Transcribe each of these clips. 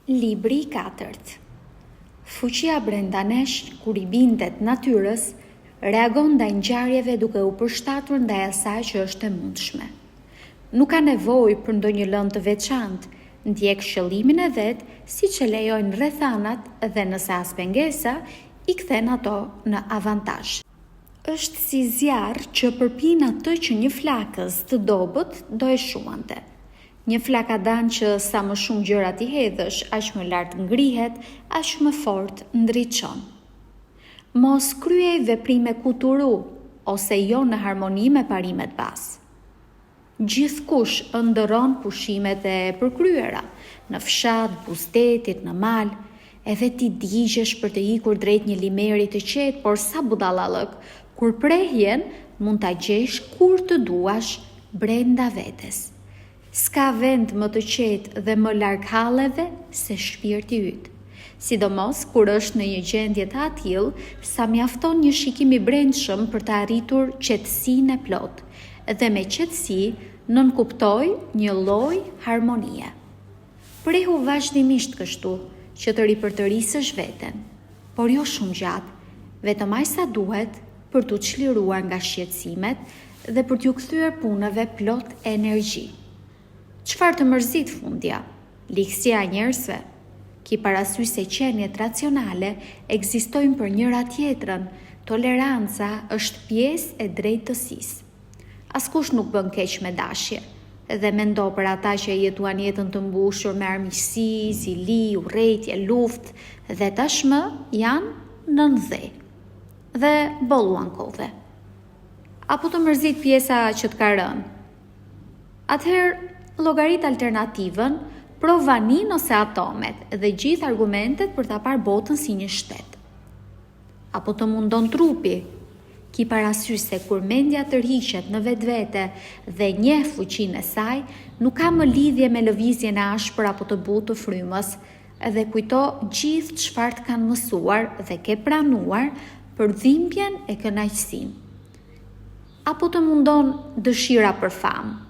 Libri i katërt. Fuqia brenda nesh, kur i bindet natyrës, reagon ndaj ngjarjeve duke u përshtatur ndaj asaj që është e mundshme. Nuk ka nevojë për ndonjë lëndë të veçantë, ndjek qëllimin e vet siç e lejojnë rrethanat dhe nëse has pengesa, i kthen ato në avantazh. Është si zjarr që përpin atë që një flakëz të dobët do e shuante. Një flakadan që sa më shumë gjëra t'i hedhësh, aq më lart ngrihet, aq më fort ndriçon. Mos kryej veprime kuturu ose jo në harmoni me parimet bazë. Gjithkush ëndërron pushimet e përkryera, në fshat, buzë detit, në mal. Edhe ti digjesh për të ikur drejt një limeri të qetë, por sa budallallëk, kur prehjen mund ta gjesh kur të duash brenda vetes. S'ka vend më të qetë dhe më larg halleve se shpirti yt. Sidomos kur është në një gjendje të atillë sa mjafton një shikim i brendshëm për të arritur qetësinë e plotë, dhe me qetësi nënkuptoj një lloj harmonie. Prehu vazhdimisht kështu, që të ripërtërisësh veten. Por jo shumë gjatë, vetëm aq sa duhet për t'u çliruar nga shqetësimet dhe për t'iu kthyer punëve plot energji. Çfarë të mërzit fundja? Ligësia e njerëzve? Ki parasysh se qeniet racionale ekzistojnë për njëra-tjetrën, toleranca është pjesë e drejtësisë. Askush nuk bën keq me dashje. Dhe mendo për ata që e jetuan jetën të mbushur me armiqësi, zili, urrejtje, luftë dhe tashmë janë nën dhe. Dhe boll u ankove. Apo të mërzit pjesa që të ka rënë? Atëherë llogarit alternativën, provanin ose atomet dhe gjithë argumentet për ta parë botën si një shtet. Apo të mundon trupi? Ki parasysh se kur mendja tërhiqet në vetvete dhe njeh fuqinë e saj, nuk ka më lidhje me lëvizjen e ashpër apo të butë të frymës dhe kujto gjithë çfarë të kanë mësuar dhe ke pranuar për dhimbjen e kënaqësinë. Apo të mundon dëshira për famë?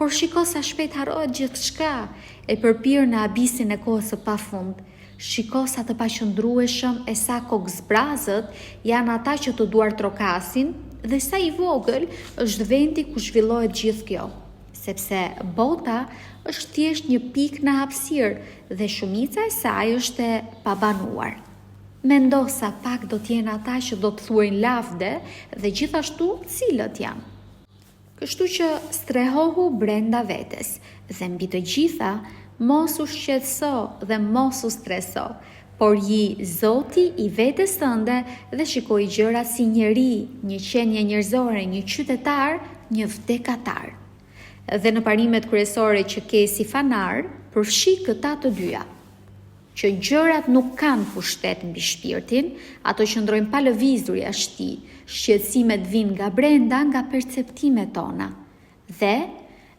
Por shiko sa shpejt harrohet gjithçka e përpirë në abisin e kohës së pafund. Shiko sa të paqëndrueshëm e sa kokëzbrazët janë ata që të duartrokasin dhe sa i vogël është vendi ku zhvillohet gjithë kjo. Sepse bota është thjesht një pikë në hapësirë dhe shumica e saj është e pabanuar. Mendo sa pak do të jenë ata që do të thuajnë lavde dhe gjithashtu cilët janë. Kështu që strehohu brenda vetes dhe mbi të gjitha mos u shqetëso dhe mos u streso, por ji zoti i vetes tënde dhe shikoji gjërat si njeri, një qenie njerëzore, një qytetar, një vdekatar. Dhe në parimet kryesore që ke si fanar, përfshi këta të dyja. Që gjërat nuk kanë pushtet mbi shpirtin, ato qëndrojnë pa lëvizur jashtë tij, shqetësimet vijnë nga brenda, nga perceptimet tona. Dhe,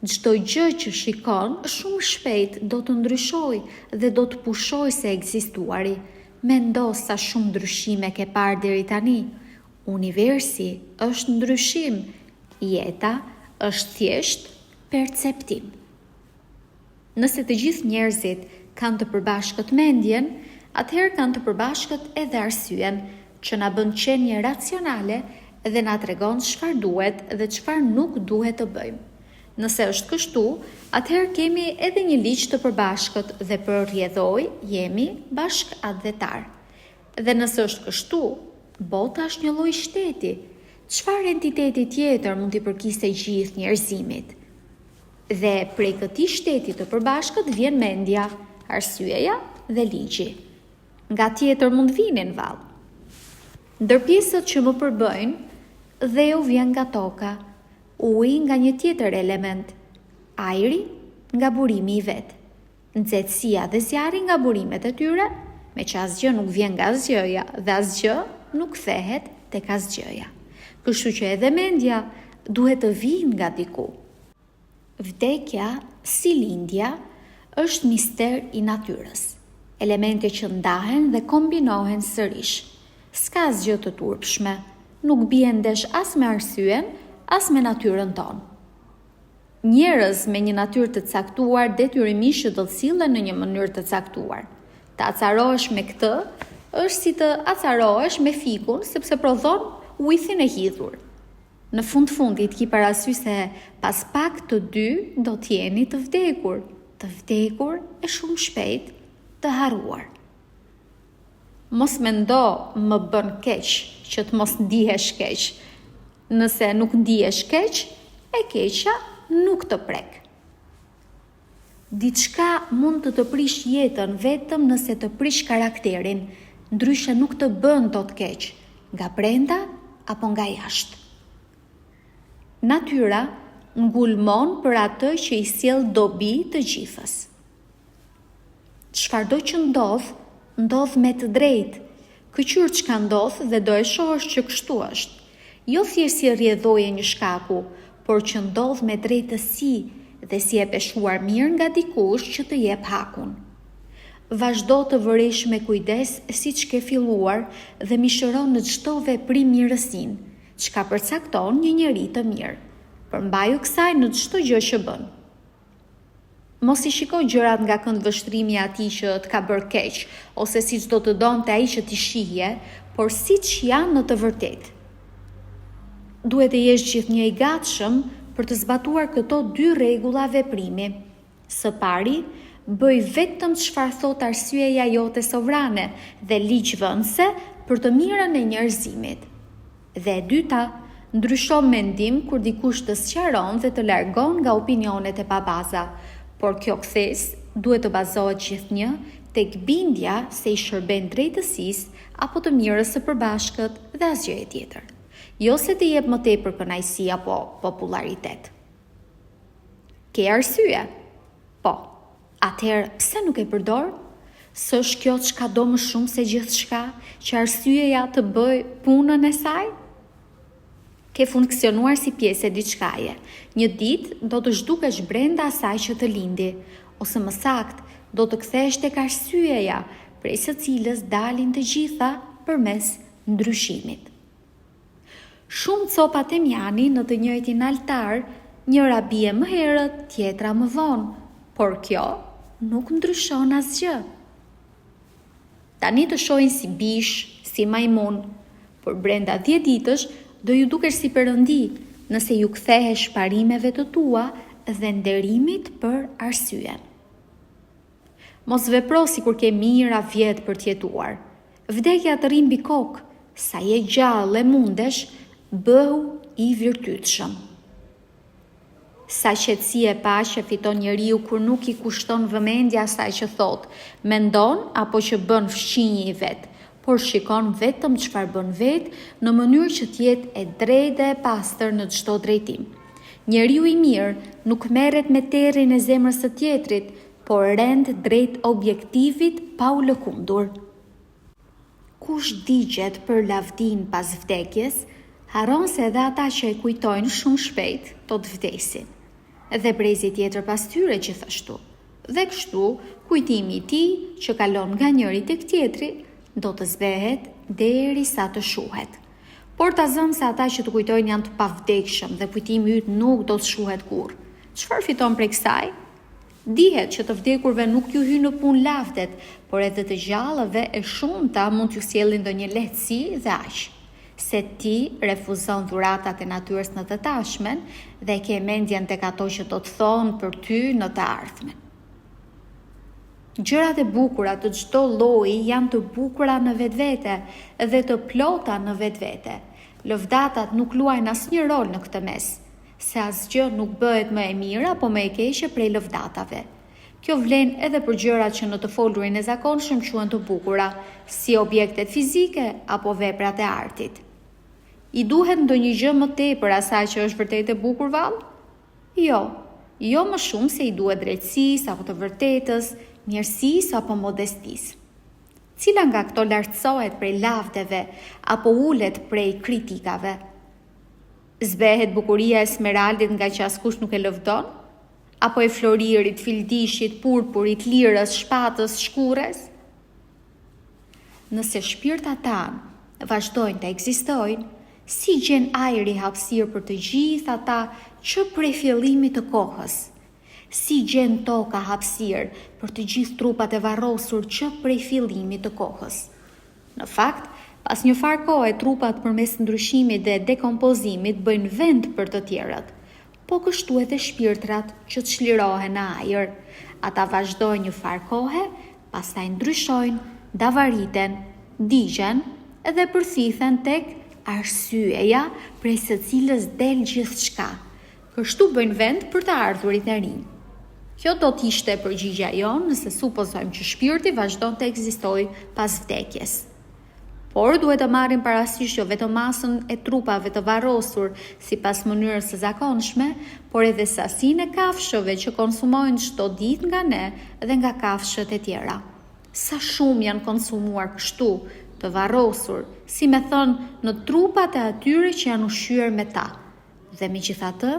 çdo gjë që shikon, shumë shpejt do të ndryshojë dhe do të pushojë së ekzistuari. Mendo sa shumë ndryshime ke parë deri tani. Universi është ndryshim, jeta është thjesht perceptim. Nëse të gjithë njerëzit kanë të përbashkët mendjen, atëherë kanë të përbashkët edhe arsyen, që na bën qenie racionale dhe na tregon çfarë duhet dhe çfarë nuk duhet të bëjmë. Nëse është kështu, atëherë kemi edhe një ligj të përbashkët dhe për rrjedhojë jemi bashkatdhetarë. Dhe nëse është kështu, bota është një lloj shteti. Çfarë entiteti tjetër mund t'i përkiste gjithë njerëzimit? Dhe prej këtij shteti të përbashkët vjen mendja, arsyeja dhe ligji. Nga tjetër mund vinin vallë? Ndër pjesët që më përbëjnë, dheu vjen nga toka, uji nga një tjetër element, ajri nga burimi i vet. Nxehtësia dhe zjarri nga burimet e tyre, meqë asgjë nuk vjen nga asgjëja dhe asgjë nuk kthehet tek asgjëja. Kështu që edhe mendja duhet të vijë nga diku. Vdekja, si lindja, është mister i natyrës. Elemente që ndahen dhe kombinohen sërish. S'ka asgjë të turpshme. Nuk bie ndesh as me arsyen, as me natyrën tonë. Njerëz me një natyrë të caktuar detyrimisht që do të sillen në një mënyrë të caktuar. Të acarohesh me këtë është si të acarohesh me fikun sepse prodhon ujthin e hidhur. Në fund fundit ki parasysh se pas pak të dy do të jeni të vdekur, të vdekur e shumë shpejt të harruar. Mos mendo më bën keq që të mos ndihesh keq. Nëse nuk ndihesh keq, e keqja nuk të prek. Diçka mund të të prishë jetën vetëm nëse të prish karakterin, ndryshe nuk të bën dot keq, nga brenda apo nga jashtë. Natyra ngulmon për atë që i sjell dobi të gjithës. Çfarëdo që ndodh, ndodh me të drejtë. Këqyr çka ndodh dhe do e shohësh që kështu është. Jo thjesht si rrjedhojë e një shkaku, por që ndodh me drejtësi dhe si e peshuar mirë nga dikush që të jep hakun. Vazhdo të vëresh me kujdes siç ke filluar dhe mishëro në çdo veprim mirësinë, çka përcakton një njeri të mirë. Përmbaju kësaj në çdo gjë që bën. Mos i shiko gjërat nga këndvështrimi i atij që të ka bërë keq, ose siç do të donte ai që t'i shihje, por siç janë në të vërtetë. Duhet të jesh gjithnjë i gatshëm për të zbatuar këto dy rregulla veprimi. Së pari, bëj vetëm çfarë thotë arsyeja jote sovrane dhe ligjvënëse për të mirën e njerëzimit. Dhe e dyta, ndrysho mendim kur dikush të sqaron dhe të largon nga opinionet e pabaza, por kjo kthesë duhet të bazohet gjithnjë tek bindja se i shërben drejtësisë apo të mirës së përbashkët dhe asgjëje tjetër. Jo se të jep më tepër kënaqësi apo popullaritet. Ke arsye? Po. Atëherë pse nuk e përdor? S'është kjo çka do më shumë se gjithçka, që arsyeja të bëjë punën e saj? Ke funksionuar si pjesë e diçkaje. Një ditë do të zhdukesh brenda asaj që të lindi, ose më saktë, do të kthehesh tek arsyeja, prej së cilës dalin të gjitha përmes ndryshimit. Shumë copa temjani në të njëjtin altar, njëra bie më herët, tjetra më vonë, por kjo nuk ndryshon asgjë. Tani të shohin si bishë, si majmun, por brenda 10 ditësh do ju dukesh si perëndi, nëse ju kthehesh parimeve të tua dhe nderimit për arsyen. Mos vepro sikur ke mijëra vjet për të jetuar. Vdekja të rri mbi kokë, sa je gjallë e mundesh, bëhu i virtytshëm. Sa qetësi e paqe fiton njeriu kur nuk i kushton vëmendje asaj që thotë, mendon apo që bën fqinji i vet, por shikon vetëm çfarë bën vetë në mënyrë që të jetë e drejtë dhe e pastër në çdo drejtim. Njeriu i mirë nuk merret me terrin e zemrës së tjetrit, por rend drejt objektivit pa u lëkundur. Kush digjet për lavdinë pas vdekjes, harron se edhe ata që e kujtojnë shumë shpejt do të vdesin. Dhe brezi tjetër pas tyre gjithashtu. Dhe kështu, kujtimi i tij, që kalon nga njëri tek tjetri, do të zbehet derisa të shuhet. Por ta zëmë se ata që të kujtojnë janë të pavdekshëm dhe kujtimi yt nuk do të shuhet kurrë. Çfarë fiton prej kësaj? Dihet që të vdekurve nuk ju hyjnë në punë lavdet, por edhe të gjallëve e shumta mund t'ju sjellin ndonjë lehtësi dhe aq. Se ti refuzon dhuratat e natyrës në të tashmen dhe e ke mendjen tek ato që do të thonë për ty në të ardhmen. Gjërat e bukura të çdo lloji janë të bukura në vetvete dhe të plota në vetvete. Lëvdatat nuk luajnë asnjë rol në këtë mes, se asgjë nuk bëhet më e mirë apo më e keqe prej lëvdatave. Kjo vlen edhe për gjërat që në të folurin e zakonshëm quhen të bukura, si objektet fizike apo veprat e artit. I duhet ndonjë gjë më tepër asaj që është vërtet e bukur vallë? Jo, jo më shumë se i duhet drejtësisë apo të vërtetës, mirësisë apo modestisë. Cila nga këto lartësohet prej lavdeve apo ulet prej kritikave? Zbehet bukuria e smeraldit ngaqë askush nuk e lëvdon? Apo e floririt, fildishit, purpurit, lirës, shpatës, shkurres? Nëse shpirtat tanë vazhdojnë të ekzistojnë, Si gjen ajri hapësirë për të gjithë ata që prej fillimit të kohës? Si gjen toka hapësirë për të gjithë trupat e varrosur që prej fillimit të kohës? Në fakt, pas një farë kohe trupat përmes ndryshimit dhe dekompozimit bëjnë vend për të tjerët. Po kështu edhe shpirtrat që çlirohen në ajër. Ata vazhdojnë një farë kohe, pastaj ndryshojnë, davariten, digjen dhe përthithen tek arsyeja prej së cilës del gjithçka. Kështu bëjnë vend për të ardhurit e rinj. Kjo do të ishte përgjigja jonë nëse supozojmë që shpirti vazhdon të ekzistojë pas vdekjes. Por duhet të marrim parasysh jo vetëm masën e trupave të varrosur sipas mënyrës së zakonshme, por edhe sasinë e kafshëve që konsumohen çdo ditë nga ne dhe nga kafshët e tjera. Sa shumë janë konsumuar kështu, të varrosur, si me thënë, në trupat e atyre që janë ushqyer me ta. Dhe megjithatë,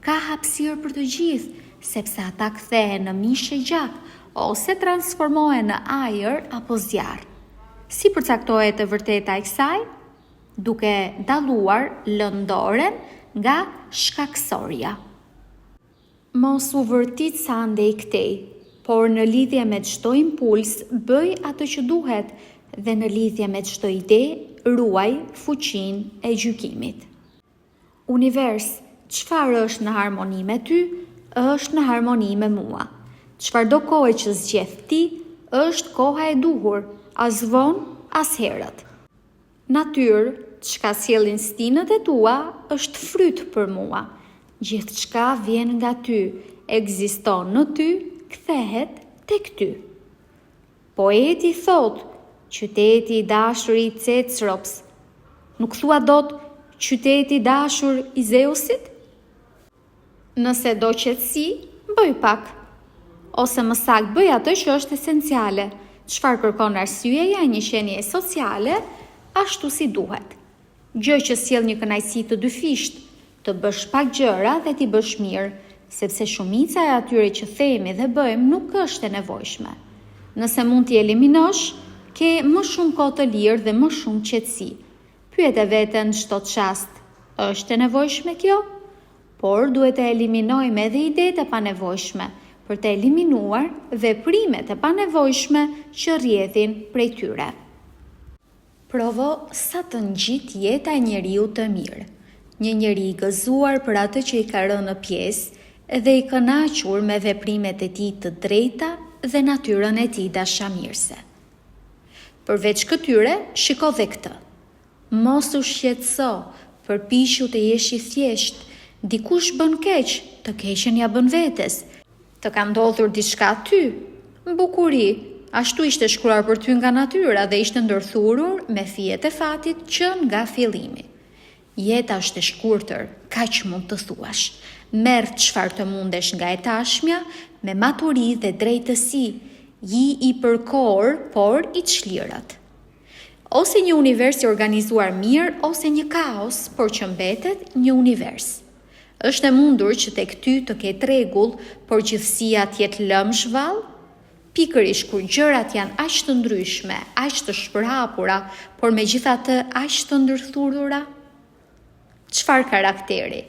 ka hapësirë për të gjithë, sepse ata kthehen në mish e gjak, ose transformohen në ajër apo zjarr. Si përcaktohet e vërteta e kësaj? Duke dalluar lëndoren nga shkakësorja. Mos u vërtit sa andej këtej, por në lidhje me çdo impuls bëj atë që duhet dhe në lidhje me çdo ide ruaj fuqinë e gjykimit. Univers, çfarë është në harmoni me ty, është në harmoni me mua. Çfarëdo kohe që zgjedh ti, është koha e duhur, as vonë, as herët. Natyrë, çka sjellin stinët e tua, është fryt për mua. Gjithçka vjen nga ty, ekziston në ty, kthehet tek ty. Poeti thotë, qyteti i dashur i Cecrops. Nuk thua dot qyteti i dashur i Zeusit? Nëse do qetësi, bëj pak. Ose më saktë bëj atë që është esenciale, çfarë kërkon arsyeja e një qenieje sociale, ashtu si duhet. Gjë që sjell një kënaqësi të dyfishtë, të bësh pak gjëra dhe t'i bësh mirë, sepse shumica e atyre që themi dhe bëjmë nuk është e nevojshme. Nëse mund t'i eliminosh, ke më shumë kohë të lirë dhe më shumë qetësi. Pyete veten çdo çast, është e nevojshme kjo? Por duhet të eliminojmë edhe idetë e panevojshme, për të eliminuar veprimet e panevojshme që rrjedhin prej tyre. Provo sa të ngjit jeta e njeriut të mirë. Një njeri i gëzuar për atë që i ka rënë në pjesë dhe i kënaqur me veprimet e tij të drejta dhe natyrën e tij dashamirëse. Përveç këtyre, shiko dhe këtë. Mos u shqetëso, përpiqu të jesh i thjeshtë, dikush bën keq, të keqen ia bën vetes. Të ka ndodhur diçka ty? Bukuri, ashtu ishte shkruar për ty nga natyra dhe ishte ndërthurur me fijet e fatit që nga fillimi. Jeta është e shkurtër, kaq mund të thuash. Merr çfarë të mundesh nga e tashmja, me maturi dhe drejtësi, ji i përkorë, por i çlirët. Ose një univers i organizuar mirë, ose një kaos, por që mbetet një univers. Është e mundur që tek ty të ketë rregull, por gjithësia të jetë lëmsh vallë? Pikërisht kur gjërat janë aq të ndryshme, aq të shpërhapura, por megjithatë aq të ndërthurura? Çfarë karakteri?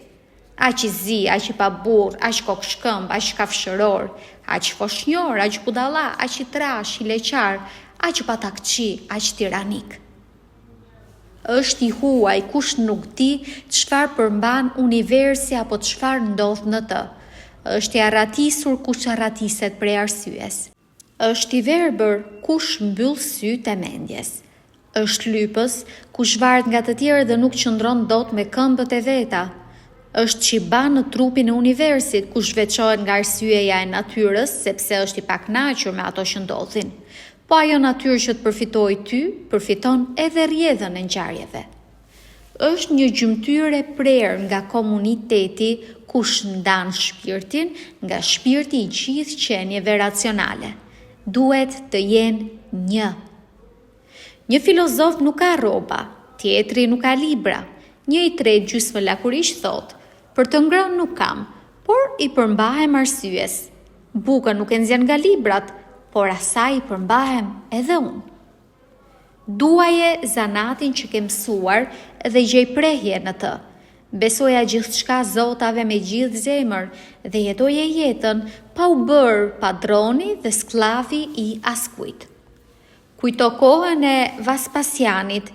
Aq i zi, aq i paburrë, aq kokëshkëmb, aq kafshëror, aq foshnjor, aq budalla, aq i trashë, hileqar, aq batakçi, aq tiranik. Është i huaj kush nuk di çfarë përmban universi apo çfarë ndodh në të. Është i arratisur kush arratiset prej arsyes. Është i verbër kush mbyll sytë e mendjes. Është lypës kush varet nga të tjerët dhe nuk qëndron dot me këmbët e veta. Është çiban në trupin e universit kush veçohet nga arsyeja e natyrës sepse është i pakënaqur me ato që ndodhin. Po ajo natyrë që të përfitoi ty, përfiton edhe rrjedhën e ngjarjeve. Është një gjymtyrë e prerë nga komuniteti kush ndan shpirtin nga shpirti i gjithë qenieve racionale. Duhet të jenë një. Një filozof nuk ka rroba, tjetri nuk ka libra, një i tretë gjysmë lakuriq thotë, për të ngrënë nuk kam, por i përmbahem arsyes. Bukën nuk e nxjerr nga librat, por asaj i përmbahem edhe unë. Duaje zanatin që ke mësuar dhe gjej prehje në të. Besoja gjithçka zotave me gjithë zemër dhe jetoje jetën pa u bërë padroni dhe skllavi i askujt. Kujto kohën e Vaspasianit,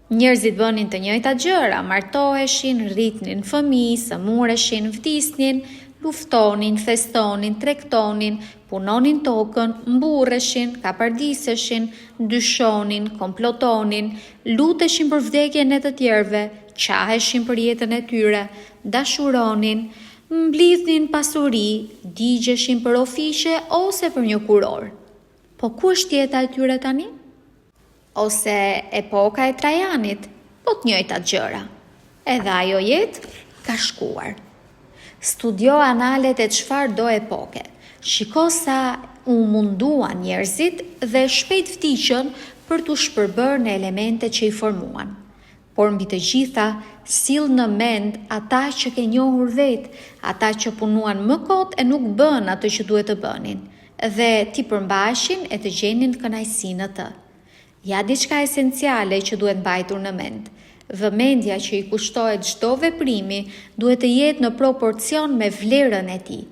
njerëzit bënin të njëjtat gjëra, martoheshin, rritnin fëmijë, sëmureshin, vdisnin, luftonin, festonin, tregtonin, punonin tokën, mburreshin, kapardiseshin, dyshonin, komplotonin, luteshin për vdekjen e të tjerëve, qaheshin për jetën e tyre, dashuronin, mblidhnin pasuri, digjeshin për ofiqe ose për një kurorë. Po ku është jeta e tyre tani? Ose epoka e Trajanit, po të njëjtat gjëra. Edhe ajo jetë ka shkuar. Studio analet e çfarëdo epoke. Shiko sa u munduan njerëzit dhe shpejt vdiqën për t'u shpërbërë në elementet që i formuan. Por mbi të gjitha, sill në mend ata që ke njohur vetë, ata që punuan më kot e nuk bënë atë që duhet të bënin, dhe t'i përmbaheshin e të gjenin kënaqësi në të. Ja diçka esenciale që duhet mbajtur në mend, vëmendja që i kushtohet çdo veprimi duhet të jetë në proporcion me vlerën e tij.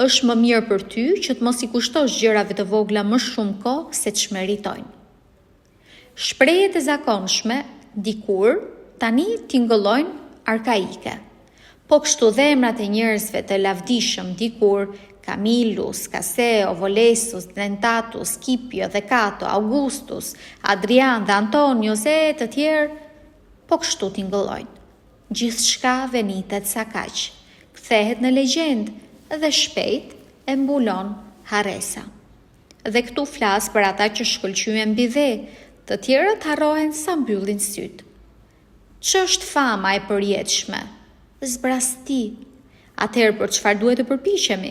Është më mirë për ty që të mos i kushtosh gjërave të vogla më shumë kohë se ç'meritojnë. Shprehjet e zakonshme dikur, tani tingëllojnë arkaike. Po kështu dhe emrat e njerëzve të lavdishëm dikur, Camillus, Caseo, Volesus, Dentatus, Scipio dhe Cato, Augustus, Adrian dhe Antonius e të tjerë, po kështu tingëllojnë. Gjithçka venitet sakaq, kthehet në legjendë dhe shpejt e mbulon harresa. Dhe këtu flas për ata që shkëlqyen mbi dhe, të tjerët harrohen sa mbyllin sytë. Ç'është fama e përjetshme? Zbrazëti. Atëherë për çfarë duhet të përpiqemi?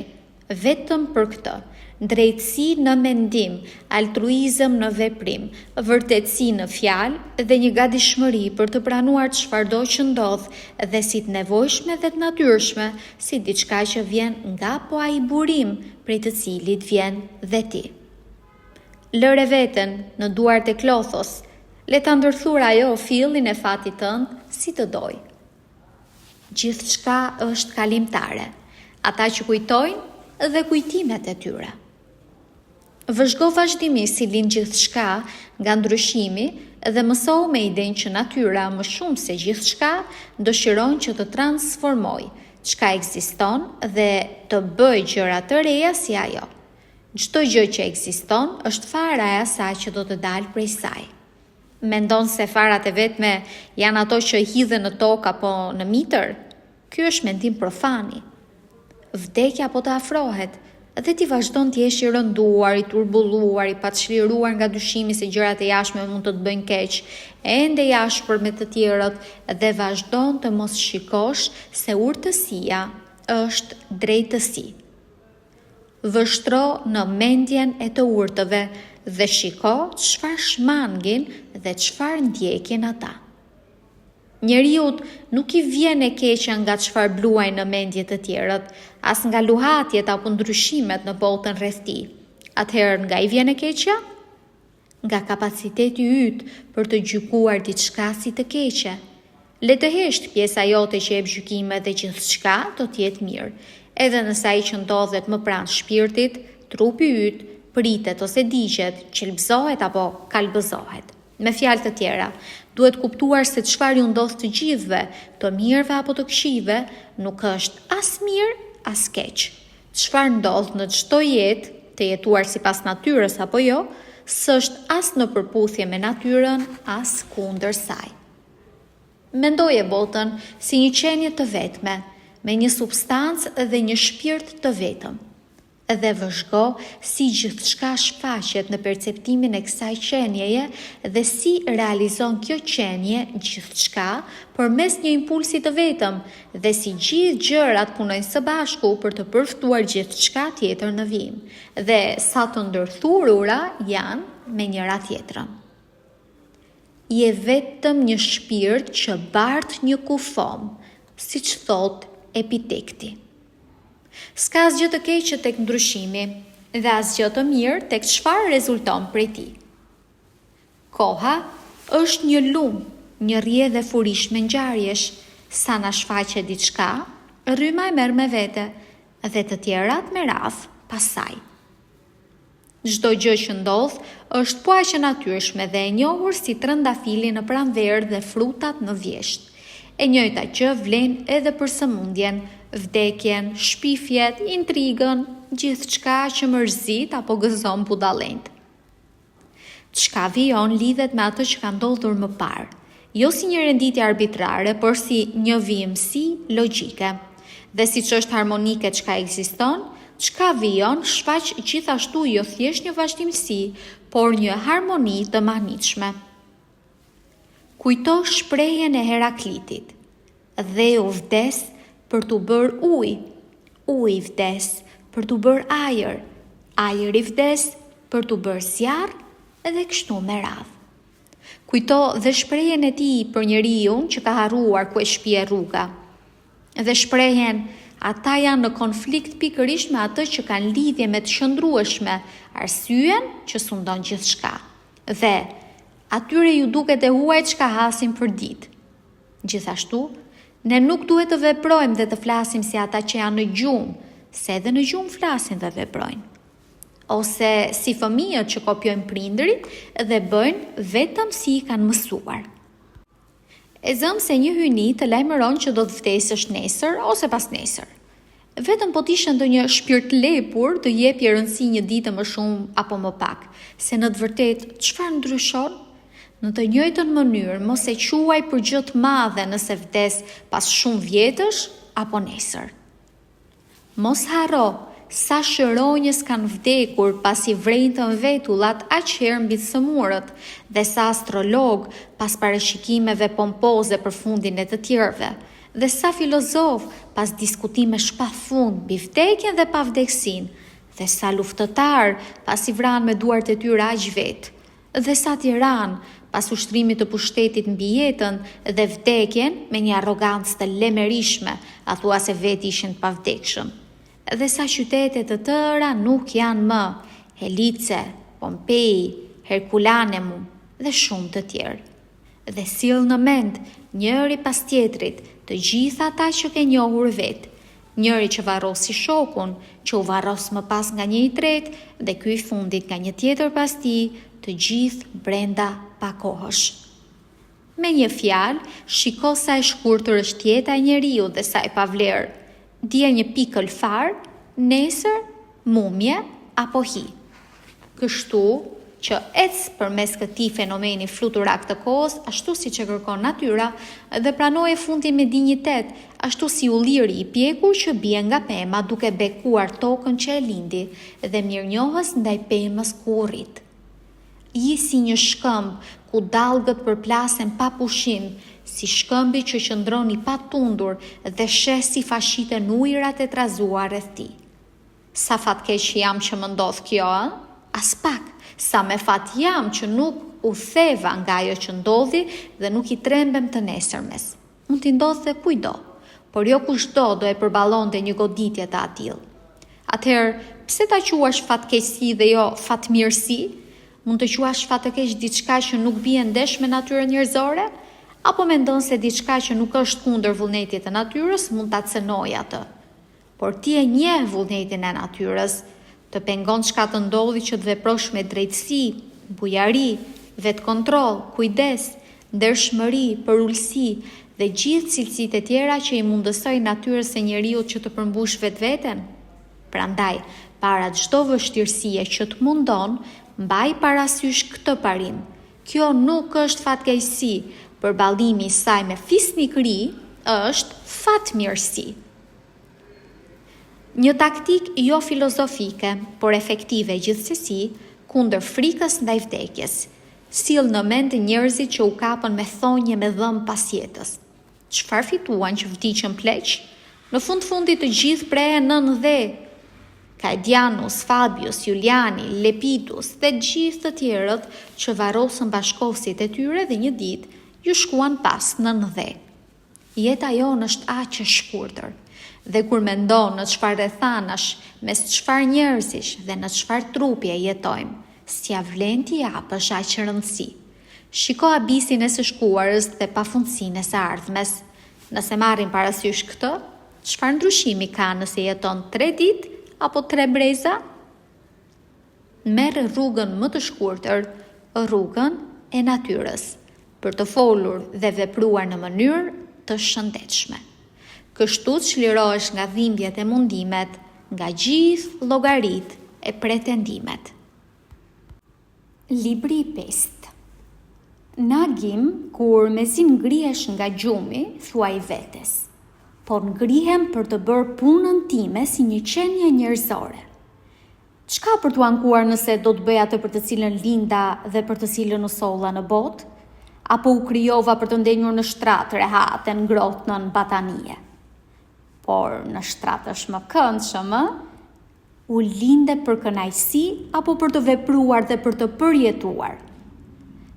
Vetëm për këtë. Drejtësi në mendim, altruizëm në veprim, vërtetësi në fjalë dhe një gatishmëri për të pranuar çfarëdo që ndodh dhe si të nevojshme dhe të natyrshme, si diçka që vjen nga po ai burim prej të cilit vjen dhe ti. Lëre veten në duart e Klothos, le ta ndërthurë ajo fillin e fatit tënd si të dojë. Gjithçka është kalimtare, ata që kujtojnë dhe kujtimet e tyre. Vëzhgo vazhdimisht si lind gjithçka nga ndryshimi dhe mësohu me idenë që natyra më shumë se gjithçka dëshiron që të transformojë çka ekziston dhe të bëjë gjëra të reja si ajo. Çdo gjë që ekziston është fara e asaj që do të dalë prej saj. Mendon se farat e vetme janë ato që hidhen në tokë apo në mitër? Ky është mendim profani. Vdekja po të afrohet dhe ti vazhdon të jesh i rënduar, i turbulluar, i paçliruar nga dyshimi se gjërat e jashtme mund të të bëjnë keq, ende i ashpër me të tjerët dhe vazhdon të mos shikosh se urtësia është drejtësi. Vështro në mendjen e të urtëve dhe shiko çfarë shmangin dhe çfarë ndjekin ata. Njeriut nuk i vjen e keqja nga çfarë bluajnë në mendje të tjerët, as nga luhatjet apo ndryshimet në botën rreth tij. Atëherë nga i vjen e keqja? Nga kapaciteti yt për të gjykuar diçka si të keqe. Le të heshtë pjesa jote që jep gjykime dhe gjithçka do të jetë mirë. Edhe nëse ai që ndodhet më pranë shpirtit, trupi yt, pritet ose digjet, qelbëzohet apo kalbëzohet. Me fjalë të tjera, duhet kuptuar se çfarë ju ndodh të gjithëve, të mirëve apo të këqijve, nuk është as mirë, as keq. Çfarë ndodh në çdo jetë, të jetuar sipas natyrës apo jo, s'është as në përputhje me natyrën, as kundër saj. Mendoje botën si një qenie të vetme, me një substancë dhe një shpirt të vetëm. Dhe vëzhgo si gjithçka shfaqet në perceptimin e kësaj qenieje dhe si realizon kjo qenie gjithçka përmes një impulsi të vetëm dhe si gjithë gjërat punojnë së bashku për të përftuar gjithçka tjetër në vijim dhe sa të ndërthurura janë me njëra-tjetrën. Je vetëm një shpirt që bart një kufomë, siç thotë Epitekti. S'ka asgjë të keqe tek ndryshimi dhe asgjë të mirë tek çfarë rezulton prej tij. Koha është një lumë, një rrjedhë e furishme ngjarjesh, sa na shfaqet diçka, rryma e merr me vete, dhe të tjerat me radhë pas saj. Çdo gjë që ndodh është po aq e natyrshme dhe e njohur si trëndafili në pranverë dhe frutat në vjeshtë. E njëjta gjë vlen edhe për sëmundjen, vdekjen, shpifjet, intrigën, gjithçka që mërzit apo gëzon budallenjtë. Çka vijon lidhet me atë që ka ndodhur më parë, jo si një renditje arbitrare, por si një vijimësi logjike. Dhe siç është harmonike çka ekziston, çka vijon shfaq gjithashtu jo thjesht një vazhdimësi, por një harmoni të mahnitshme. Kujto shprehjen e Heraklitit, Dheu vdes për t'u bërë ujë, uji vdes për t'u bërë ajër, ajri vdes për t'u bërë zjarr dhe kështu me radhë. Kujto dhe shprehjen e tij për njeriun që ka harruar ku e shpie rruga. Dhe shprehjen ata janë në konflikt pikërisht me atë që kanë lidhje me të qëndrueshme, arsyen që sundon gjithçka. Dhe atyre ju duket e huaj çka hasin përditë. Gjithashtu, ne nuk duhet të veprojmë dhe të flasim si ata që janë në gjumë, se edhe në gjumë flasin dhe veprojnë. Ose si fëmijët që kopjojnë prindërit dhe bëjnë vetëm si i kanë mësuar. E zëmë se një hyjni të lajmëron që do të vdesësh nesër ose pasnesër. Vetëm po të ishe ndonjë shpirtlepur të jepje rëndësi një dite më shumë apo më pak, se në të vërtetë çfarë ndryshon? Në të njëjtën mënyrë mos e quaj për gjë të madhe nëse vdes pas shumë vjetësh apo nesër. Mos harro sa shëronjës kanë vdekur pasi vrenjtën vetullat aq herë mbi të sëmurët dhe sa astrologë pas parashikimeve pompoze për fundin e të tjerëve. Dhe sa filozofë, pas diskutimesh pa fund mbi vdekjen dhe pavdekësinë, dhe sa luftëtarë, pasi vranë me duart e tyre aq vetë, dhe sa tiranë, pas ushtrimit të pushtetit mbi jetën dhe vdekjen me një arrogancë të lemerishme, a thua se vetë ishin të pavdekshëm. Dhe sa qytete të tëra nuk janë më, Helice, Pompei, Herkulanemum dhe shumë të tjerë. Dhe sill në mend, njëri pas tjetrit, të gjithë ata që ke njohur vetë, njëri që varrosi shokun, që u varros më pas nga një i tretë dhe ky i fundit nga një tjetër pas tij, të gjithë brenda pak kohësh. Me një fjalë, shiko sa e shkurtër është jeta e njeriut dhe sa e pavlerë. Dje një pikël farë, nesër mumje apo hi. Kështu që ec përmes këtij fenomeni fluturak të kohës ashtu siç e kërkon natyra dhe pranoje fundin me dinjitet, ashtu si ulliri i pjekur që bie nga pema duke bekuar tokën që e lindi dhe mirënjohës ndaj pemës ku u rrit. Ji si një shkëmb ku dallgët përplasen pa pushim, si shkëmbi që qëndron i patundur dhe sheh si fashiten ujërat e trazuar rreth tij. Sa fatkeq jam që më ndodh kjo, ë? Aspak! Sa me fat jam që nuk u theva nga ajo që ndodhi dhe nuk i trembem të nesërmes. Mund t'i ndodhte kujtdo, por jo kushdo do e përballonte një goditje të atillë. Atëherë, pse ta quash fatkeqësi dhe jo fatmirësi? Mund të quash fat të keq diçka që nuk bie ndesh me natyrën njerëzore? Apo mendon se diçka që nuk është kundër vullnetit të natyrës mund ta cenojë atë? Por ti e njeh vullnetin e natyrës. Të pengon çka të ndodhi që të veprosh me drejtësi, bujari, vetëkontroll, kujdes, ndershmëri, përulësi dhe gjithë cilësitë e tjera që i mundësojnë natyrës së njeriut që të përmbushë vetveten? Prandaj, para çdo vështirësie që të mundon, mbaj parasysh këtë parim, Kjo nuk është fatkeqësi, përballimi i saj me fisnikëri është fatmirësi. Një taktikë jo filozofike, por efektive gjithsesi, kundër frikës ndaj vdekjes. Sill në mend njerëzit që u kapën me thonj e me dhëmbë pas jetës. Çfarë fituan që vdiqën pleq? Në fund fundit të gjithë prehen nën dhe. Kaedianus, Fabius, Juliani, Lepidus dhe gjithë të tjerët që varrosën bashkëkohësit e tyre dhe një ditë ju shkuan pas nën dhe. Jeta jonë është aq e shkurtër. Dhe kur mendon në çfarë rrethanash, mes çfarë njerëzish dhe në çfarë trupi e jetojmë, s'ia vlen t'i japësh aq rëndësi. Shiko abisin e së shkuarës dhe pafundësinë e së ardhmes. Nëse marrim parasysh këtë, çfarë ndryshimi ka nëse jeton tre ditë apo tre breza? Merr rrugën më të shkurtër, rrugën e natyrës, për të folur dhe vepruar në mënyrë të shëndetshme. Kështu çlirohesh nga dhimbjet e mundimet, nga gjithë llogaritë e pretendimet. Libri i pestë. Në agim, kur mezi ngrihesh nga gjumi, thuaji vetes, Po ngrihem për të bërë punën time si një qenie njerëzore. Ç'ka për t'u ankuar nëse do të bëj atë për të cilën linda dhe për të cilën u solla në botë? Apo u krijova për të ndenjur në shtrat rehat e ngrohtë nën batanije? Por në shtrat është më këndshëm, ë? U linde për kënaqësi apo për të vepruar dhe për të përjetuar?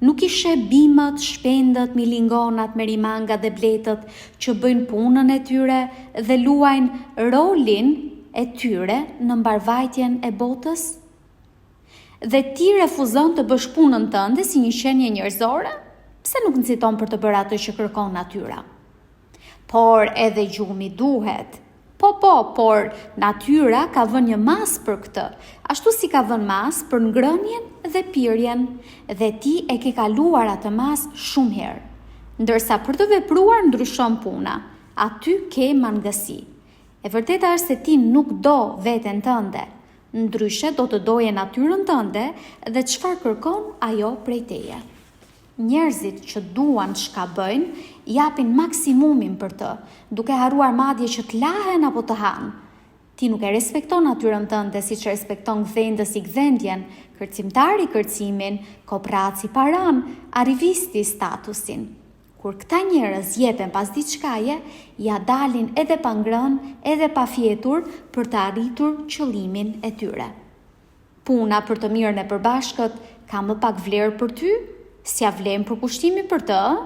Nuk i sheh bimët, shpendët, milingonat, merimangat dhe bletët që bëjnë punën e tyre dhe luajnë rolin e tyre në mbarëvajtjen e botës? Dhe ti refuzon të bësh punën tënde si një qenie njerëzore? Pse nuk nxiton për të bërë atë që kërkon natyra? Por edhe gjumi duhet. Po, po, por natyra ka vënë një masë për këtë, ashtu si ka vënë masë për ngrënien dhe pirjen, dhe ti e ke kaluar atë masë shumë herë. Ndërsa për të vepruar ndryshon puna, aty ke mangësi. E vërteta është se ti nuk do veten tënde, ndryshe do të doje natyrën tënde dhe çfarë kërkon ajo prej teje. Njerëzit që duan çka bëjnë, japin maksimumin për të, duke harruar madje që të lahen apo të hanë. Ti nuk e respekton natyrën tënde siç respekton gdhendësi gdhendjen, kërcimtari kërcimin, koprraci paranë, arrivisti statusin. Kur këta njerëz jepen pas diçkaje, ia dalin edhe pa ngrënë, edhe pa fjetur për të arritur qëllimin e tyre. Puna për të mirën e përbashkët ka më pak vlerë për ty? S'ia vlen përkushtimi për të, ë?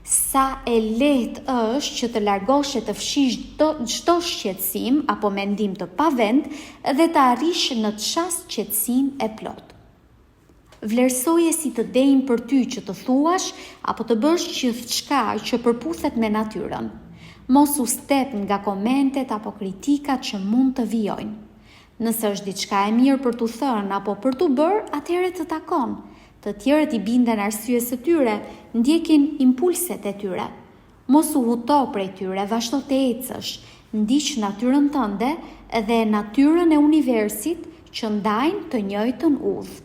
Sa e lehtë është që të largosh e të fshish çdo shqetësim apo mendim të pavend dhe të arrish në çast qetësinë e plotë. Vlerësoje si të denjë për ty që të thuash apo të bësh gjithçka që përputhet me natyrën. Mos u step nga komentet apo kritikat që mund të vijojnë. Nëse është diçka e mirë për t'u thënë apo për t'u bërë, atëherë të takon. Të tjerët i binden arsyes së tyre, ndjekin impulset e tyre. Mos u huto prej tyre, vazhdo të ecësh, ndiq natyrën tënde dhe natyrën e universit që ndajnë të njëjtën udhë.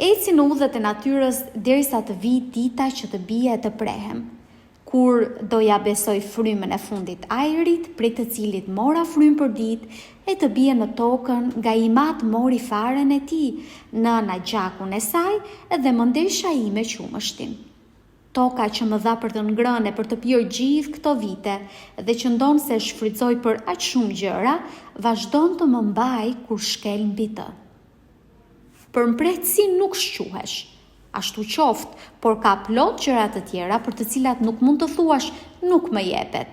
Eci në udhët e natyrës derisa të vijë dita që të bie e të prehem, kur do ia besoj frymën e fundit ajrit prej të cilit mora frymë përditë e të bie në tokën nga im atë mori farën e tij, nëna gjakun e saj dhe mëndesha ime qumështin. Toka që më dha për të ngrënë e për të pirë gjithë këto vite dhe që ndonëse e shfrytëzoj për aq shumë gjëra, vazhdon të më mbajë kur shkel mbi të. Për mprehtësi nuk shquhesh. Ashtu qoftë, por ka plot gjëra të tjera për të cilat nuk mund të thuash nuk më jepet.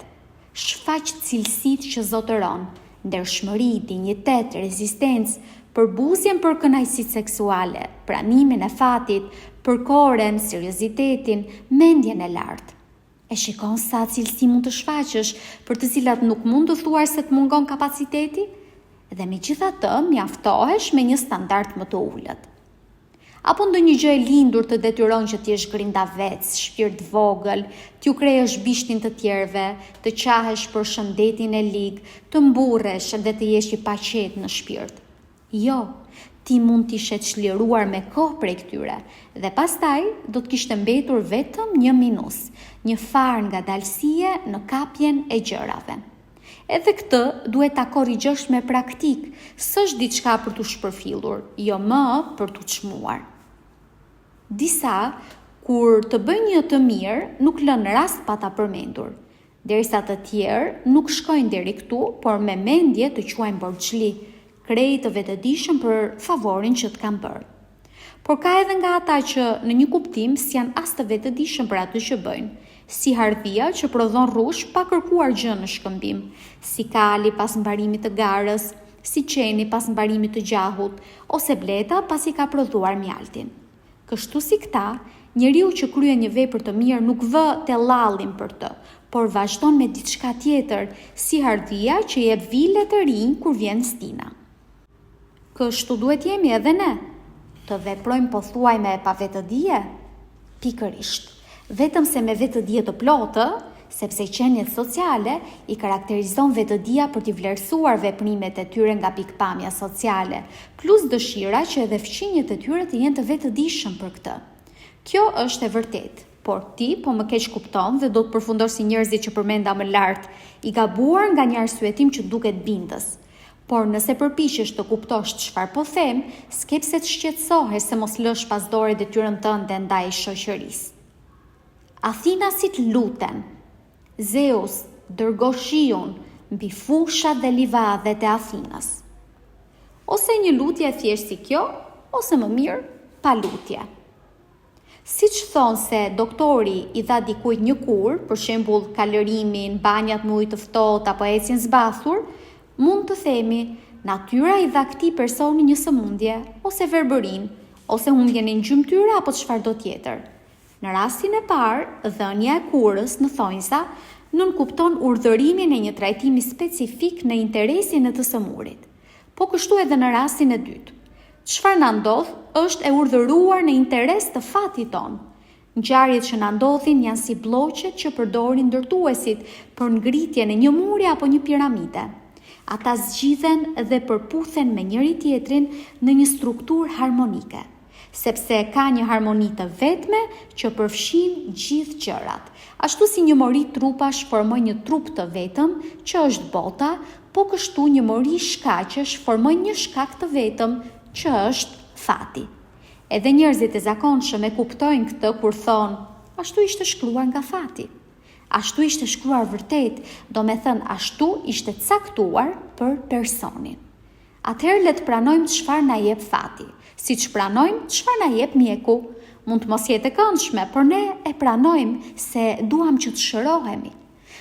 Shfaq cilësitë që zotëron, ndershmëri, dinjitet, rezistencë, përbuzjen për kënaqësitë seksuale, pranimin e fatit, përkoren, seriozitetin, mendjen e lartë. E shikon sa cilësi mund të shfaqësh, për të cilat nuk mund të thuash se të mungon kapaciteti? Dhe megjithatë mjaftohesh me një standard më të ulët. Apo ndonjë gjë e lindur të detyron që të jesh grindavec, shpirtvogël, t'ju krehësh bishtin të tjerëve, të qahesh për shëndetin e lig, të mburresh dhe të jesh i paqetë në shpirt. Jo, ti mund të ishe çliruar me kohë prej këtyre dhe pastaj do të kishte mbetur vetëm një minus, një farë ngadalësie në kapjen e gjërave. Edhe këtë duhet ta korrigjosh me praktikë, s'është diçka për t'u shpërfillur, jo më për t'u çmuar. Disa, kur të bëjnë një të mirë, nuk lënë rast pa ta përmendur. Derisa të tjerë nuk shkojnë deri këtu, por me mendje të quajnë borxhli, krejt të vetëdijshëm për favorin që të kanë bërë. Por ka edhe nga ata që, në një kuptim, s'janë as të vetëdijshëm për atë që bëjnë, si hardhia që prodhon rrush pa kërkuar gjë në shkëmbim, si kali pas mbarimit të garës, si qeni pas mbarimit të gjahut, ose bleta pasi ka prodhuar mjaltin. Kështu si këta, njeriu që kryen një vepër të mirë nuk vë tellallin për të, por vazhdon me diçka tjetër, si hardhia që jep vile të rinj kur vjen stina. Kështu duhet jemi edhe ne. Të veprojmë pothuaj me pavetëdije? Pikërisht. Vetëm se me vetëdije të plotë, sepse qeniet sociale i karakterizon vetëdija për t'i vlerësuar veprimet e tyre nga pikëpamja sociale, plus dëshira që edhe fqinjët e tyre të jenë të vetëdijshëm për këtë. Kjo është e vërtetë, por ti po më keqkupton dhe do të përfundosh si njerëzit që përmenda më lart, i gabuar nga një arsyetim që duket bindës. Por nëse përpiqesh të kuptosh çfarë po them, s'ke pse të shqetësohesh se mos lësh pas dore detyrën tënde ndaj shoqërisë. Athinasit luten, Zeus, dërgo shiun mbi fushat dhe livadhet e Athinës. Ose një lutje e thjeshtë si kjo, ose më mirë, pa lutje. Siç thonë se doktori i dha dikujt një kurë, për shembull kalërimin, banjat me ujë të ftohtë apo ecjen zbathur, mund të themi, natyra i dha këtij personi një sëmundje, ose verbërinë, ose humbjen e një gjymtyre apo çfarëdo tjetër. Në rastin e parë, dhënia e kurës, në thonjza, nënkupton urdhërimin e një trajtimi specifik në interesin e të sëmurit. Po kështu edhe në rastin e dytë. Çfarë na ndodh është e urdhëruar në interes të fatit tonë. Ngjarjet që na ndodhin janë si blloqet që përdorin ndërtuesit për ngritjen e një muri apo një piramide. Ata zgjidhen dhe përputhen me njëri-tjetrin në një strukturë harmonike. Sepse ka një harmoni të vetme që përfshin gjithë gjërat. Ashtu si një mori trupash formojnë një trup të vetëm, që është bota, po kështu një mori shkaqesh formojnë një shkak të vetëm, që është fati. Edhe njerëzit e zakonshëm e kuptojnë këtë kur thonë, ashtu ishte shkruar nga fati. Ashtu ishte shkruar vërtet, domethënë ashtu ishte caktuar për personin. Atëherë le të pranojmë çfarë na jep fati, siç pranojmë çfarë na jep mjeku. Mund të mos jetë e këndshme, por ne e pranojmë se duam që të shërohemi.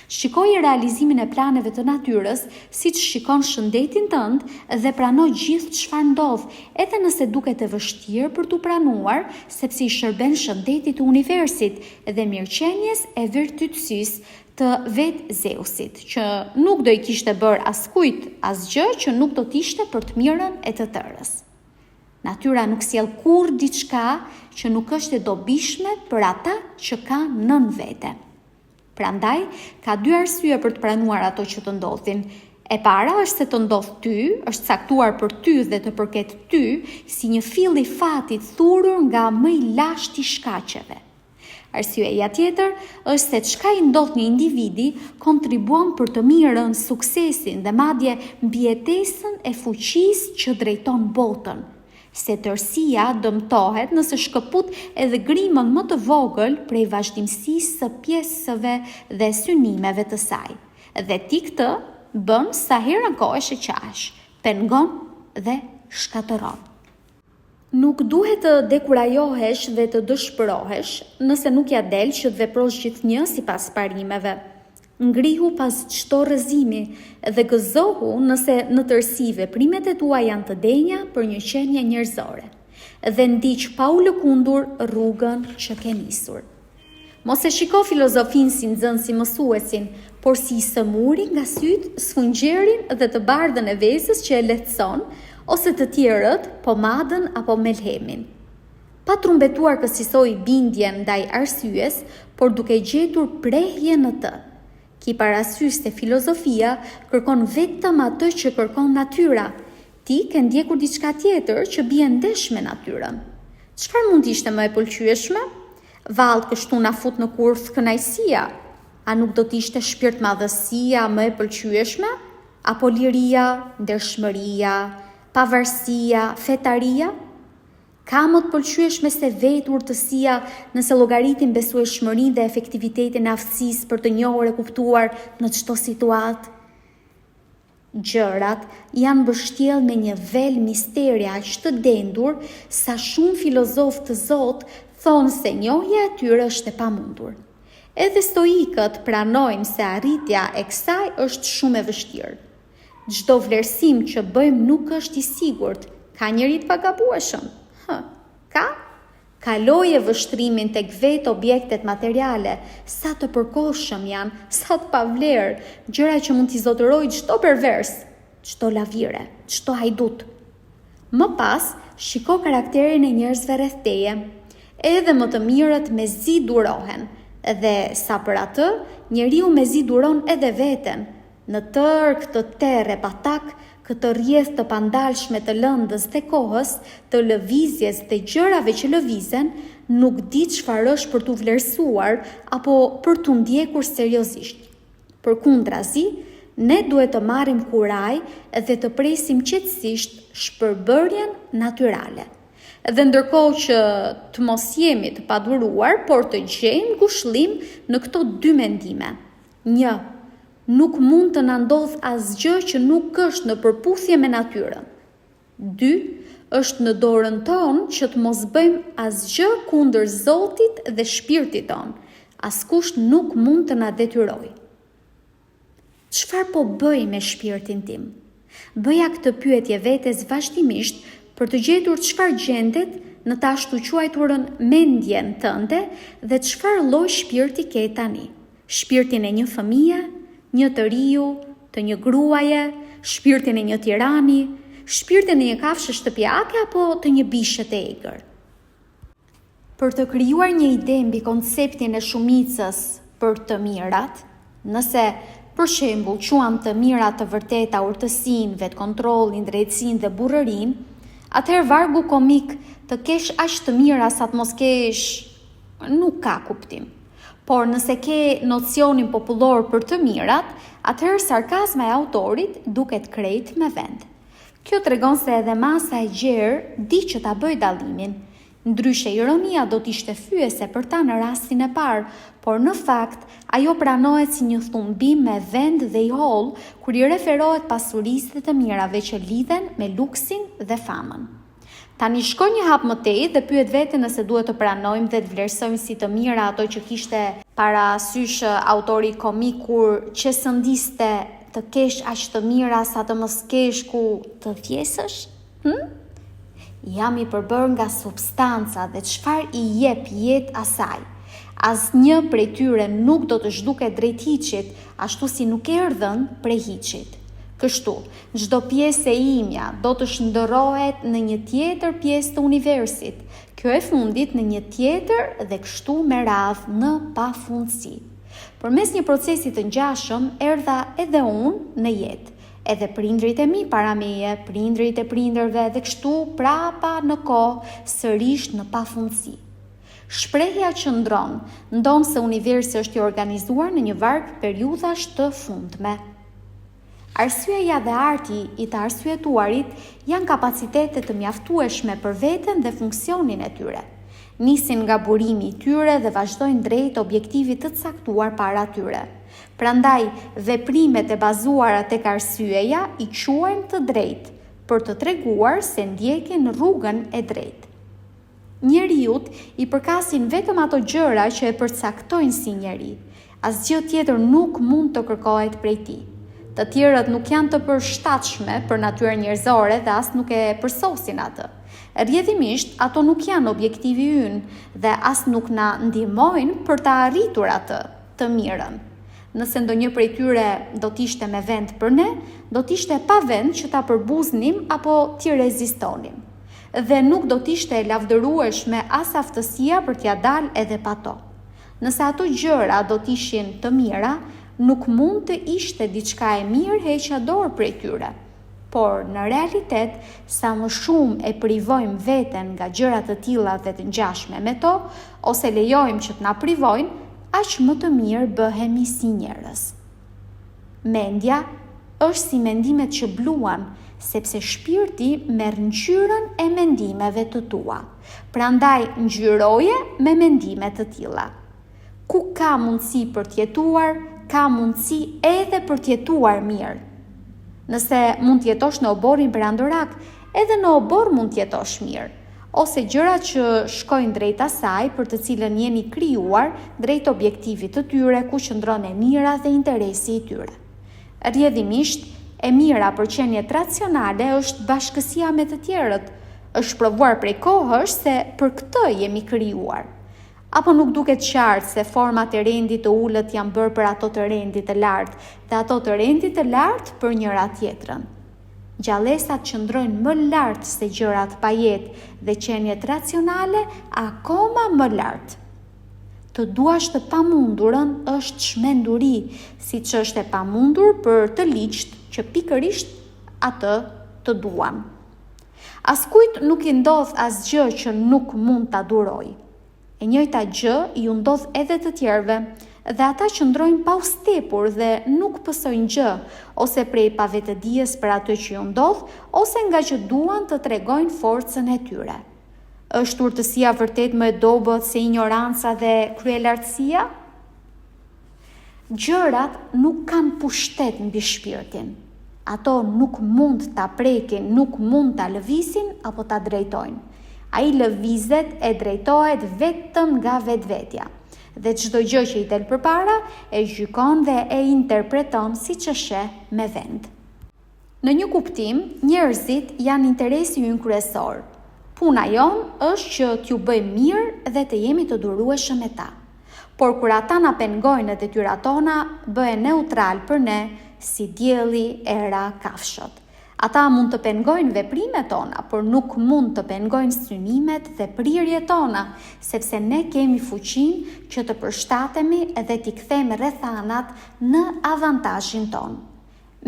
Shikoje realizimin e planeve të natyrës, siç shikon shëndetin tënd dhe prano gjithë çfarë ndodh, edhe nëse duket e vështirë për t'u pranuar, sepse i shërben shëndetit të universit dhe mirëqenies e virtytësisë të vetë Zeusit, që nuk do i kishte bërë askujt asgjë që nuk do të ishte për të mirën e të tërës. Natyra nuk sjell kurrë diçka që nuk është e dobishme për ata që ka nën vete. Prandaj, ka dy arsye për të pranuar ato që të ndodhin. E para është se të ndodh ty, është caktuar për ty dhe të përket ty, si një fill i fatit thurur nga më i lashti i shkaqeve. Arsyeja tjetër është se çka i ndodh një individi kontribuon për të mirën, suksesin dhe madje mbijetesën e fuqisë që drejton botën, se tërësia dëmtohet nëse shkëput edhe grimën më të vogël prej vazhdimësisë së pjesëve dhe synimeve të saj. Dhe ti këtë bën sa herë ankohesh e qahesh, pengon dhe shkatërron. Nuk duhet të dekurajohesh dhe të dëshpërohesh nëse nuk ia del që të veprosh gjithnjë sipas parimeve. Ngrihu pas çdo rrëzimi dhe gëzohu nëse në tërësi veprimet e tua janë të denja për një qenie njerëzore dhe ndiq pa u lëkundur rrugën që ke nisur. Mos e shiko filozofinë si nxënësi mësuesin, por si i sëmuri nga sytë, sfungjerin dhe të bardhën e vezës që e lehtëson, ose të tjerët, pomadën apo melhemin. Pa trumbetuar kësisoj bindjen ndaj arsyes, por duke gjetur prehje në të. Ki parasysh se filozofia kërkon vetëm atë që kërkon natyra. Ti ke ndjekur diçka tjetër që bie ndesh me natyrën. Çfarë mund të ishte më e pëlqyeshme? Vallë kështu na fut në kurth kënaqësia? A nuk do të ishte shpirtmadhësia më e pëlqyeshme? Apo liria, ndershmëria, pavarësia, fetaria? Ka më të pëlqyeshme se vetë urtësia nëse llogaritim besueshmërinë dhe efektivitetin e aftësisë për të njohur e kuptuar në çdo situatë? Gjërat janë mbështjellë me një vel misteri aq të dendur sa shumë filozofë të zotë thonë se njohja e tyre është e pamundur. Edhe stoikët pranojnë se arritja e kësaj është shumë e vështirë. Çdo vlerësim që bëjmë nuk është i sigurt. Ka njeri të pagabueshëm? Hë, ka? Kaloje vështrimin tek vetë objektet materiale, sa të përkohshëm janë, sa të pavlerë, gjëra që mund t'i zotërojë çdo pervers, çdo lavire, çdo hajdut. Më pas, shiko karakterin e njerëzve rreth teje. Edhe më të mirët mezi durohen. Dhe sa për atë, njeriu mezi duron edhe veten, Në tërë këtë terr e batak, këtë rrjedhë të pandalshme të lëndës dhe kohës, të lëvizjes dhe gjërave që lëvizen, nuk di çfarë është për t'u vlerësuar apo për t'u ndjekur seriozisht. Përkundrazi, ne duhet të marrim kurajë dhe të presim qetësisht shpërbërjen natyrale. Dhe ndërkohë që të mos jemi të paduruar, por të gjejmë ngushëllim në këto dy mendime. Një, Nuk mund të na ndodhë asgjë që nuk është në përputhje me natyrën. Dy, Është në dorën tonë që të mos bëjmë asgjë kundër Zotit dhe shpirtit tonë. Askush nuk mund të na detyrojë. Çfarë po bëj me shpirtin tim? Bëja këtë pyetje vetes vazhdimisht për të gjetur çfarë gjendet në të ashtuquajturën mendjen tënde dhe çfarë lloj shpirti ke tani. Shpirtin e një fëmije, një të riu, të një gruaje, shpirtin e një tirani, shpirtin e një kafshe shtëpiake apo të një bishe të egër. Për të krijuar një ide mbi konceptin e shumicës për të mirat, nëse, për shembull, quan të mira të vërteta urtësinë, vetëkontrollin, drejtësinë dhe burrërinë, atëherë vargu komik të kesh aq të mira sa të mos kesh nuk ka kuptim. Por nëse ke nocionin popullor për të mirat, atëherë sarkazma e autorit duket krejt me vend. Kjo tregon se edhe masa e gjerë di që ta bëjë dallimin. Ndryshe ironia do të ishte fyese për ta në rastin e parë, por në fakt ajo pranohet si një thumbim me vend dhe i hollë kur i referohet pasurisë dhe të mirave që lidhen me luksin dhe famën. Tani shko një hap më tej dhe pyet veten nëse duhet të pranojmë dhe të vlerësojmë si të mira ato që kishte parasysh autori komik kur qesëndiste të kesh aq të mira sa të mos kesh ku të djesësh? Hm? Jam i përbërë nga substanca dhe çfarë i jep jetë asaj. Asnjë prej tyre nuk do të zhduket drejt hiçit, ashtu si nuk erdhën prej hiçit. Kështu, çdo pjesë e imja do të shndërrohet në një tjetër pjesë të universit, kjo e fundit në një tjetër dhe kështu me radhë në pafundësi. Përmes një procesi të ngjashëm erdha edhe unë në jetë, edhe prindërit e mi para meje, prindërit e prindërve dhe kështu prapa në kohë sërish në pafundësi. Shprehja qëndron, ndonëse universi është i organizuar në një varg periudhash të fundme. Arsyeja dhe arti i të arsyetuarit janë kapacitete të mjaftueshme për veten dhe funksionin e tyre. Nisin nga burimi i tyre dhe vazhdojnë drejt objektivit të caktuar para tyre. Prandaj, veprimet e bazuara tek arsyeja i quajmë të drejtë, për të treguar se ndjekin rrugën e drejtë. Njeriut i përkasin vetëm ato gjëra që e përcaktojnë si njeri. Asgjë tjetër nuk mund të kërkohet prej tij. Të tjerët nuk janë të përshtatshme për natyrën njerëzore dhe as nuk e përsosin atë. Rrjedhimisht, ato nuk janë objektivi ynë dhe as nuk na ndihmojnë për ta arritur atë, të mirën. Nëse ndonjë prej tyre do të ishte me vend për ne, do të ishte pa vend që ta përbuznim apo t'i rezistonim. Dhe nuk do të ishte e lavdërueshme as aftësia për t'ia dalë edhe pa to. Nëse ato gjëra do të ishin të mira, nuk mund të ishte diçka e mirë heqja dorë prej tyre. Por, në realitet, sa më shumë e privojmë veten nga gjëra të tilla dhe të ngjashme me to, ose lejojmë që të na privojnë, aq më të mirë bëhemi si njerëz. Mendja është si mendimet që bluan, sepse shpirti merr ngjyrën e mendimeve të tua. Prandaj ngjyroje me mendime të tilla. Ku ka mundësi për të jetuar, ka mundësi edhe për të jetuar mirë. Nëse mund të jetosh në oborrin perandorak, edhe në oborr mund të jetosh mirë. Ose gjëra që shkojnë drejt asaj për të cilën jeni krijuar, drejt objektivit të tyre ku qëndron e mira dhe interesi i tyre. Rrjedhimisht, e mira për qeniet racionale është bashkësia me të tjerët. Është provuar prej kohësh se për këtë jemi krijuar. Apo nuk duket qartë se format e rendit të ulët janë bërë për ato të rendit të lartë dhe ato të rendit të lartë për njëra-tjetrën. Gjallesat qëndrojnë më lart se gjërat pa jetë dhe qeniet racionale akoma më lart. Të duash të pamundurën është çmenduri, siç është e pamundur për të ligjtë që pikërisht atë të duan. Askujt nuk i ndodh asgjë që nuk mund ta durojë. E njëjta gjë iu ndodh edhe të tjerëve, dhe ata qëndrojnë pa u stepur dhe nuk pësojnë gjë, ose prej pavetëdijes për atë që ju ndodh, ose ngaqë duan të tregojnë forcën e tyre. Është urtësia vërtet më e dobët se injoranca dhe kryelartësia? Gjërat nuk kanë pushtet mbi shpirtin. Ato nuk mund ta prekin, nuk mund ta lëvizin apo ta drejtojnë. Ai lëvizet e drejtohet vetëm nga vetvetja. Dhe çdo gjë që i del përpara, e gjykon dhe e interpreton siç e sheh me vend. Në një kuptim, njerëzit janë interesi ynë kryesor. Puna jonë është që t'ju bëjmë mirë dhe të jemi të durueshëm me ta. Por kur ata na pengojnë në detyrat tona, bëhen neutralë për ne si dielli, era, kafshët. Ata mund të pengojnë veprimet tona, por nuk mund të pengojnë synimet dhe prirjet tona, sepse ne kemi fuqinë që të përshtatemi dhe t'i kthejmë rrethanat në avantazhin tonë.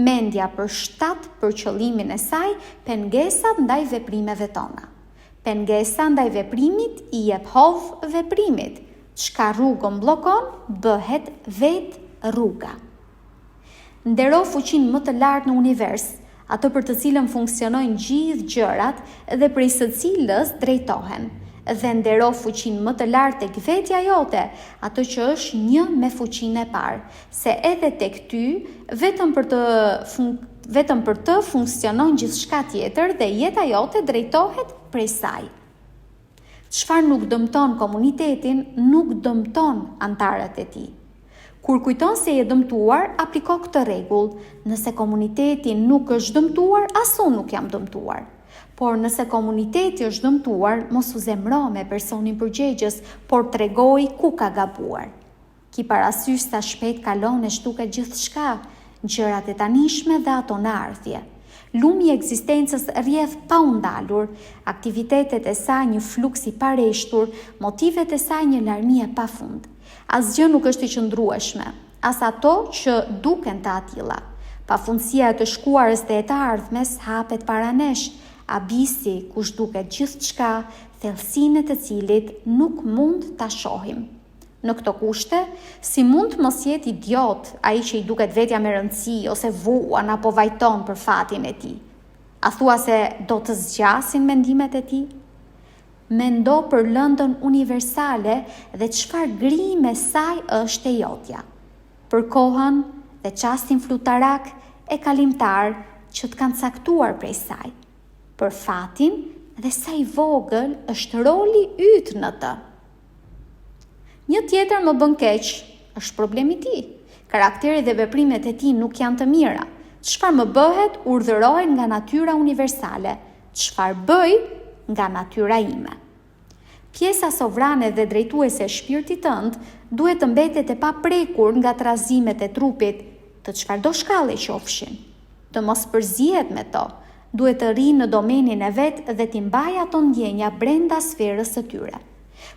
Mendja përshtat për qëllimin e saj pengesat ndaj veprimeve tona. Pengesa ndaj veprimit i jep hov veprimit, çka rrugën bllokon bëhet vetë rruga. Ndero fuqinë më të lartë në univers, atë për të cilën funksionojnë gjithë gjërat dhe prej së cilës drejtohen, dhe ndero fuqinë më të lartë tek vetja jote, atë që është një me fuqinë e parë, se edhe tek ty vetëm për të vetëm për të funksionon gjithçka tjetër dhe jeta jote drejtohet prej saj. Çfarë nuk dëmton komunitetin, nuk dëmton anëtarët e tij. Kur kujton se je dëmtuar, apliko këtë rregull, nëse komuniteti nuk është dëmtuar, as unë nuk jam dëmtuar. Por nëse komuniteti është dëmtuar, mos u zemëro me personin përgjegjës, por tregoji ku ka gabuar. Ki parasysh sa shpejt kalon e zhduket gjithçka, gjërat e tanishme dhe ato në ardhje. Lumi i ekzistencës rrjedh pa u ndalur, aktivitetet e saj një fluks i pareshtur, motivet e saj një larmi e pafund. Asgjë nuk është e qëndrueshme, as ato që duken të atilla. Pafundësia e të shkuarës dhe e të ardhmes hapet para nesh, abisi ku zhduket gjithçka, thellësinë e të cilit nuk mund ta shohim. Në këto kushte, si mund të mos jetë idiot ai që i duket vetja me rëndësi ose vuan apo vajton për fatin e tij? A thua se do të zgjasin mendimet e tij? Mendo për lëndën universale dhe çfarë grimë e saj është e jotja. Për kohën dhe çastin flutarak e kalimtar që të kanë caktuar prej saj. Për fatin dhe sa i vogël është roli yt në të. Një tjetër më bën keq, është problemi i tij. Karakteri dhe veprimet e tij nuk janë të mira. Çfarë më bëhet, urdhërohet nga natyra universale. Çfarë bëj, nga natyra ime. Pjesa sovrane dhe drejtuese e shpirtit tënd duhet të mbetet e paprekur nga trazimet e trupit, të çfarëdo shkalle qofshin. Të mos përzihet me to, duhet të rrijë në domenin e vet dhe t'i mbajë ato ndjenja brenda sferës së tyre.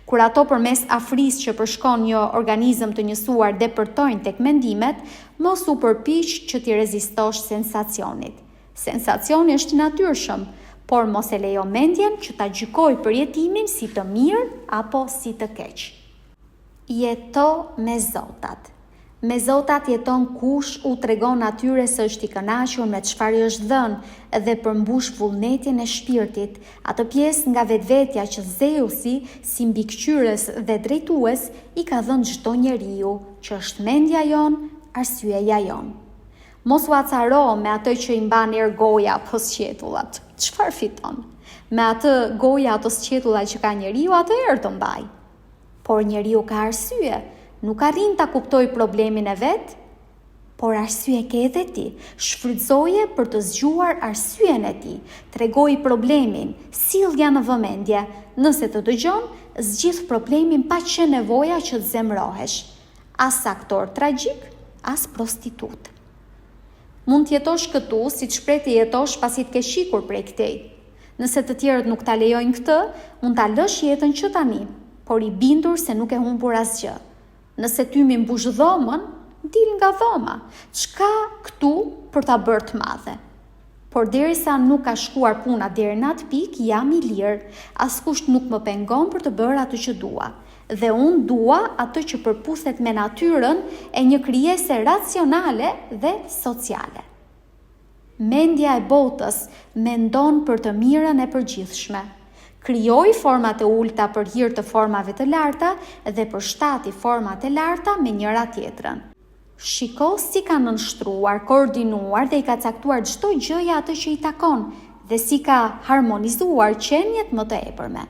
Kur ato përmes afrisë që përshkon një organizëm të njësuar depërtojnë tek mendimet, mos u përpiq që t'i rezistosh sensacionit. Sensacioni është i natyrshëm, por mos e lejo mendjen që ta gjykojë përjetimin si të mirë apo si të keq. Jeto me zotat. Me zotat jeton kush u tregon atyre se është i kënaqur me çfarë i është dhënë dhe përmbush vullnetin e shpirtit, atë pjesë nga vetvetja që Zeusi, si mbikëqyrës dhe drejtues, i ka dhënë çdo njeriu, që është mendja jonë, arsyeja jonë. Mos u acaro me atë që i mban erë goja apo sqetullat. Çfarë fiton? Me atë goja ato sqetulla që ka njeriu, atë erë do mbajë. Por njeriu ka arsye, nuk arrin ta kuptojë problemin e vet? Por arsye ke edhe ti, shfrytëzoje për të zgjuar arsyen e tij, tregoji problemin, sillja në vëmendje, nëse të dëgjon, zgjidh problemin pa qenë nevoja që të zemërohesh. As aktor tragjik, as prostitutë. Mund të jetosh këtu, siç pret të jetosh pasi të kesh ikur prej këtej. Nëse të tjerët nuk ta lejojnë këtë, mund ta lësh jetën që tani, por i bindur se nuk ke humbur asgjë. Nëse tymi mbush dhomën, dil nga dhoma. Ç'ka këtu për ta bërë të madhe? Por derisa nuk ka shkuar puna deri në atë pikë, jam i lirë. Askush nuk më pengon për të bërë atë që dua. Dhe unë dua atë që përputhet me natyrën e një krijese racionale dhe sociale. Mendja e botës mendon për të mirën e përgjithshme. Krijoi format e ulëta për hir të formave të larta dhe përshtati format e larta me njëra-tjetrën. Shiko si ka nënshtruar, koordinuar dhe i ka caktuar çdo gjëje atë që i takon dhe si ka harmonizuar qeniet më të epërme.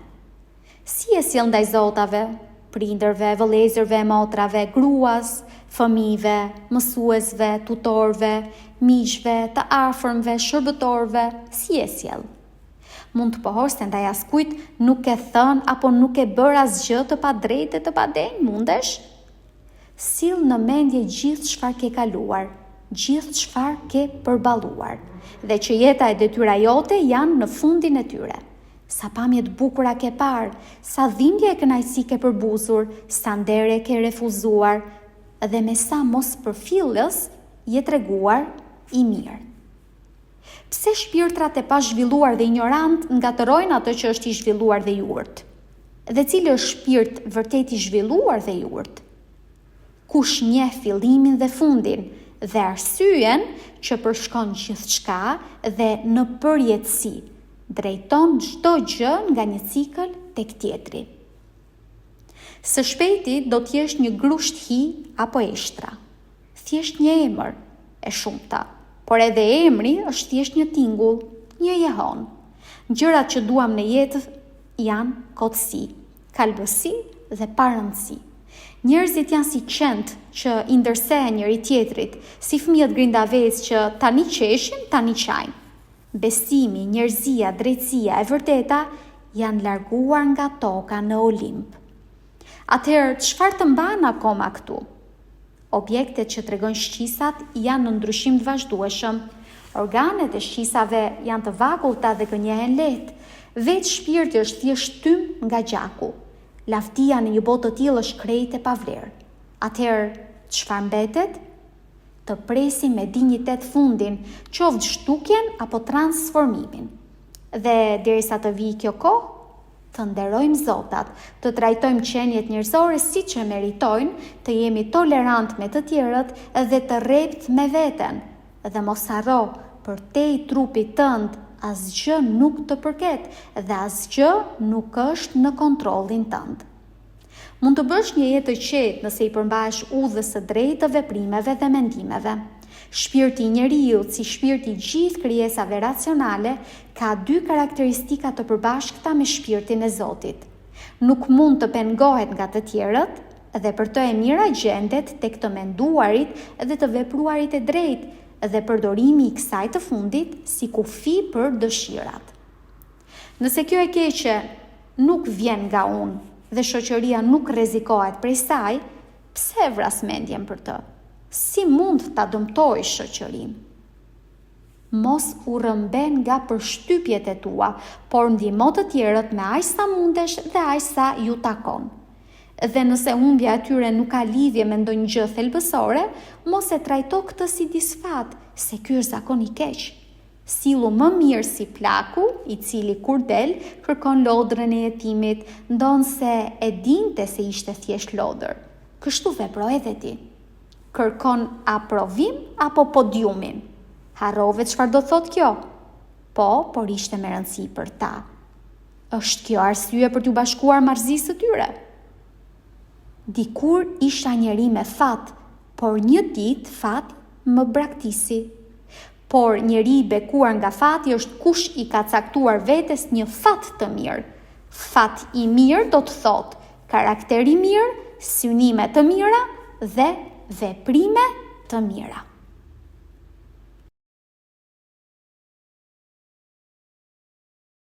Si je sjellë ndaj zotave, prindërve, vëllezërve e motrave, gruas, fëmijëve, mësuesve, tutorëve, miqve, të afërmve, shërbëtorëve, si je sjellë? Mund të pohosh se ndaj askujt nuk ke thënë apo nuk ke bërë asgjë të padrejtë dhe të padenjë, mundesh? Sill në mendje gjithë çfarë ke kaluar, gjithë çfarë ke përballuar, dhe që jeta e detyra jote janë në fundin e tyre. Sa pamje të bukura ke parë, sa dhimbje e kënaqësi ke përbuzur, sa ndere ke refuzuar dhe me sa mospërfillës je treguar i mirë. Pse shpirtrat e pazhvilluar dhe injorantë ngatërrojnë atë që është i zhvilluar dhe i urtë? Dhe cili është shpirt vërtet i zhvilluar dhe i urtë? Kush njeh fillimin dhe fundin dhe arsyen që përshkon gjithçka dhe në përjetësi, drejton çdo gjë nga një cikël tek tjetri. Së shpejti do të jesh një grusht hi apo eshtra. Thjesht një emër, e shumta. Por edhe emri është thjesht një tingull, një jehonë. Gjërat që duam në jetë janë kotësi, kalbësi dhe parëndësi. Njerëzit janë si qentë që i ndërsehen njëri-tjetrit, si fëmijët grindavecë që tani qeshin, tani qajnë. Besimi, njerëzia, drejtësia, e vërteta janë larguar nga toka në Olimp. Atëherë, çfarë të mban akoma këtu? Objektet që tregojnë shqisat janë në ndryshim të vazhdueshëm. Organet e shqisave janë të vakullta dhe gënjehen lehtë. Vetë shpirti është thjesht tym nga gjaku. Lavdia në një botë të tillë është krejt e pavlerë. Atëherë, çfarë mbetet? Të presim me dinjitet fundin, qoftë zhdukjen apo transformimin. Dhe derisa të vijë kjo kohë, të nderojmë zotat, të trajtojmë qeniet njerëzore siç e meritojnë, të jemi tolerantë me të tjerët dhe të rreptë me veten. Dhe mos harro, përtej trupit tënd, asgjë nuk të përket dhe asgjë nuk është në kontrollin tënd. Mund të bësh një jetë të qetë nëse i përmbahesh udhës së drejtë të veprimeve dhe mendimeve. Shpirti i njeriut, si shpirti i gjithë krijesave racionale, ka dy karakteristika të përbashkëta me shpirtin e Zotit. Nuk mund të pengohet nga të tjerët dhe për të e mira gjendet tek të menduarit dhe të vepruarit e drejtë dhe përdorimi i kësaj të fundit si kufi për dëshirat. Nëse kjo e keqe nuk vjen nga unë dhe shoqëria nuk rrezikohet prej saj, pse e vras mendjen për të? Si mund ta dëmtoj shoqërinë? Mos u rrëmbe nga përshtypjet e tua, por ndihmo të tjerët me aq sa mundesh dhe aq sa ju takon. Dhe nëse humbja e tyre nuk ka lidhje me ndonjë gjë thelbësore, mos e trajto këtë si disfatë, se ky është zakon i keq. Sillu më mirë si plaku, i cili kur del, kërkon lodrën e jetimit, ndonëse e dinte se ishte thjesht lodër. Kështu vepro edhe ti. Kërkon aprovim apo podiumin? Harrove çfarë do të thotë kjo? Po, por ishte me rëndësi për ta. Është kjo arsye për t'iu bashkuar marrëzisë së tyre? Dikur isha njeri me fat, por një ditë fati më braktisi. Por njeri i bekuar nga fati është kush i ka caktuar vetes një fat të mirë. Fat i mirë do të thotë karakter i mirë, synime të mira dhe veprime të mira.